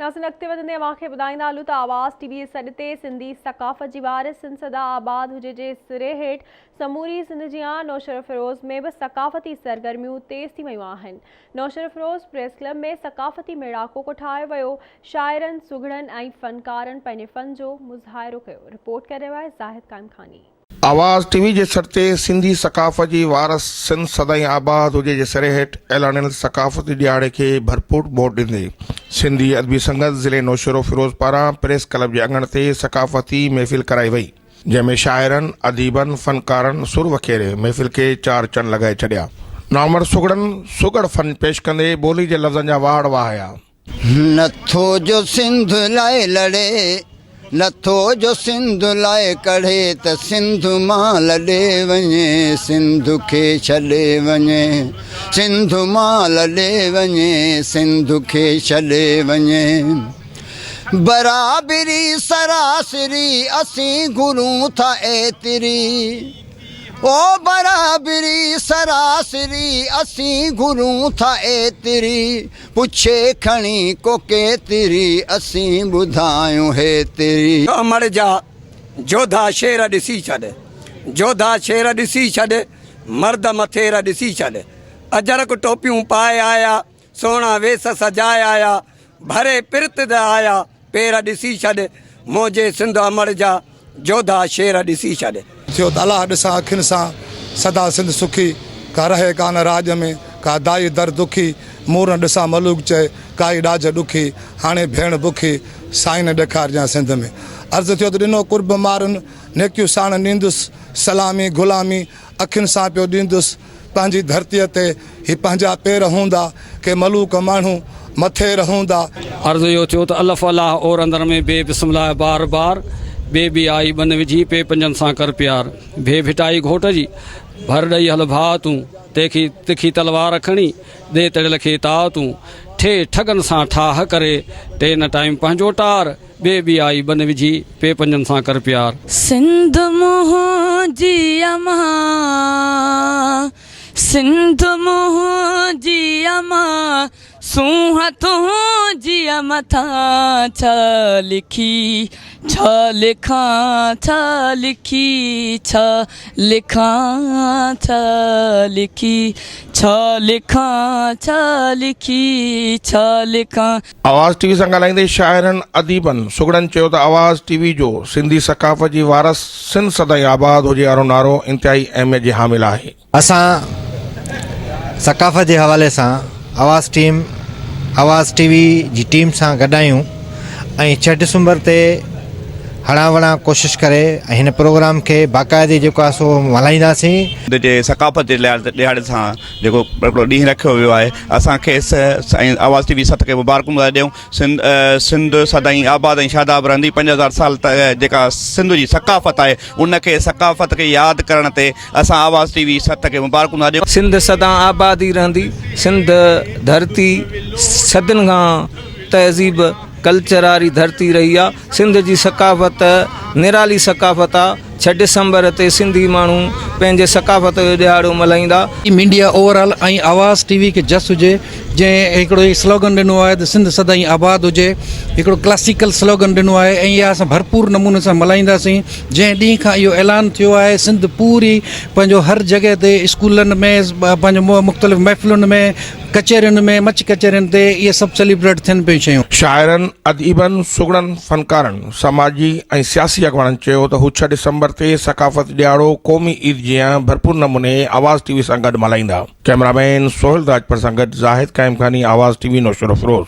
ناظرين اڳتي وڌندي اوهان کي ٻڌائيندا هلون ته آواز ٽي وي سڏ تي سنڌي ثقافت جي وارث سنڌ سدا آباد هجي جي سري هيٺ سموري سنڌ جيان نوشهروفيروز ۾ به ثقافتي سرگرميون تيز ٿي ويون آهن نوشهروفيروز پريس ڪلب ۾ ثقافتي ميڙاڪو ڪوٺايو ويو شاعرن سگهڙن ۽ فنڪارن پنهنجي فن جو مظاهرو ڪيو رپورٽ ڪري رهيو آهي زاهد قائمخاني. آواز ٽي وي جي سر تي سنڌي ثقافت جي وارث سنڌ سدائين آباد هجي جي سري هيٺ اعلانيل ثقافتي ڏهاڙي کي ڀرپور موٽ ڏيندي سنڌي ادبي سنگت ضلعي نوشهروفيروز پاران پريس ڪلب جي اڱڻ تي ثقافتي محفل ڪرائي وئي جنهن ۾ شاعرن، اديبن، فنڪارن سر وکيري محفل کي چار چنڊ لڳائي ڇڏيا. نامور سگهڙن سگهڙ فن پيش ڪندي ٻولي جي لفظن جا واهڙ وهايا. نٿو جو سنڌ لاء لڙي، نٿو جو سنڌ لاء ڪڙهي ته سنڌ مان لڏي وڃي، سنڌ کي ڇڏي وڃي، سنڌ مان لڏي وڃي، سنڌ کي ڇڏي وڃي. برابري سراسري اسين گهرون ٿا ايتري. او برابري سراسري اسين گهرون ٿا ايتري. پڇي کڻي ڪو ڪيتري اسين ٻڌايون هيتري. امڙ جا جوڌا شير ڏسي ڇڏ، جوڌا شير ڏسي ڇڏ، مرد مٿير ڏسي ڇڏ. اجرڪ ٽوپيون پائي آيا، سهڻا ويس سجائي آيا، ڀري پرت دا آيا، پير ڏسي ڇڏ. منهنجي سنڌ امڙ جا جوڌا شير ڏسي ڇڏ. ٿيو ته الله ڏسان اکين سان، سدا سنڌ سکي، ڪا رهي ڪانه راڄ ۾، ڪا دائي در دکي، مور نه ڏسان ملوڪ چئي، ڪائي ڏاجهه ڏکي، هاڻي ڀيڻ بکي، سائين نه ڏيکارجان سنڌ ۾. عرض ٿيو ته ڏنو قرب مارن، نيڪيون ساڻ نيندس، سلامي غلامي، اکين سان پيو ڏيندس، پنهنجي ڌرتيء تي هي پنهنجا پير هوندا، ڪي ملوڪ ماڻهو مٿير هوندا. عرض اهو ٿيو ته الف الله اور اندر ۾ بي بسم الله بار بار بي بي آئي ٻن وجهي پي پنجن سان ڪر پيار ڀي ڀٽائي گهوٽ جي ڀر ڏئي هل ڀاء تون تيکي تکي تلوار کڻي ڏي تڙيل کي تاء تون ٺي ٺڳن سان ٺاهه ڪري ٽي نه ٽائيم پنهنجو ٽار بي بي آئي ٻن وجهي پي پنجن سان ڪر پيار. سنڌ منهنجي امان سنڌ منهنجي امان سونهن تنهنجي مٿان ڇا لکي ڇا لکان ڇا لکي ڇا لکان ڇا لکي ڇا لکان ڇا لکي ڇا لکان. آواز ٽي وي سان ڳالهائيندي شاعرن، اديبن، سگهڙن چيو ته آواز ٽي وي جو سنڌي ثقافت جي وارث سنڌ سدائين آباد هجي وارو نعرو انتهائي اهميت جي حامل آهي. اسان ثقافت جي حوالي سان آواز ٽيم آواز ٽي وي جي ٽيم سان گڏ آهيون ۽ ڇهه ڊسمبر تي هڙان وڙان ڪوشش ڪري ۽ هن پروگرام کي باقاعدي جيڪو آهي سو ملهائينداسين. سنڌ جي ثقافت جي ڏهاڙي سان جيڪو هڪڙو ڏينهن رکيو ويو آهي اسان کيس سائين آواز ٽي وي ست کي مبارڪون ٿا ڏيون سنڌ سنڌ سدائين آباد ۽ شاداب رهندي 5000 سال جيڪا سنڌ جي ثقافت آهي ان کي ثقافت کي ياد ڪرڻ تي اسان آواز ٽي وي ست کي مبارڪون ٿا ڏيون. سنڌ سدا آباد ئي رهندي سنڌ ڌرتي صدين کان تهذيب ڪلچر واري ڌرتي رهي آ سنڌ جي ثقافت نرالي ثقافت آ ڇهه ڊسمبر تي سنڌي ماڻهو پنهنجي ثقافت جو ڏهاڙو ملهائيندا. ميڊيا اوور آل ۽ آواز ٽي وي کي جس هجي جنهن هڪڙو هي سلوگن ڏنو آهي ته سنڌ سدائين آباد هجي هڪڙو ڪلاسيڪل سلوگن ڏنو آهي ۽ اها اسان ڀرپور نموني سان ملهائينداسين جنهن ڏينهن کان اهو اعلان ٿيو آهي سنڌ پوري پنهنجو هر جڳهه تي اسڪولن ۾ پنهنجو مختلف محفلن ۾ ڪچهرين ۾ مچ ڪچهرين تي اهي سڀ سيليبريٽ ٿين پيون شيون. شاعرن، اديبن، سگهڙن، فنڪارن، سماجي ۽ سياسي اڳواڻن چيو ته هو ڇهه ڊسمبر تي ثقافتي ڏهاڙو قومي عيد جيان ڀرپور نموني آواز ٽي وي سان گڏ ملهائيندا. ڪئميرا مين سهيل راڄپر سان گڏ زاهد قائمخاني، آواز ٽي وي نوشهروفيروز.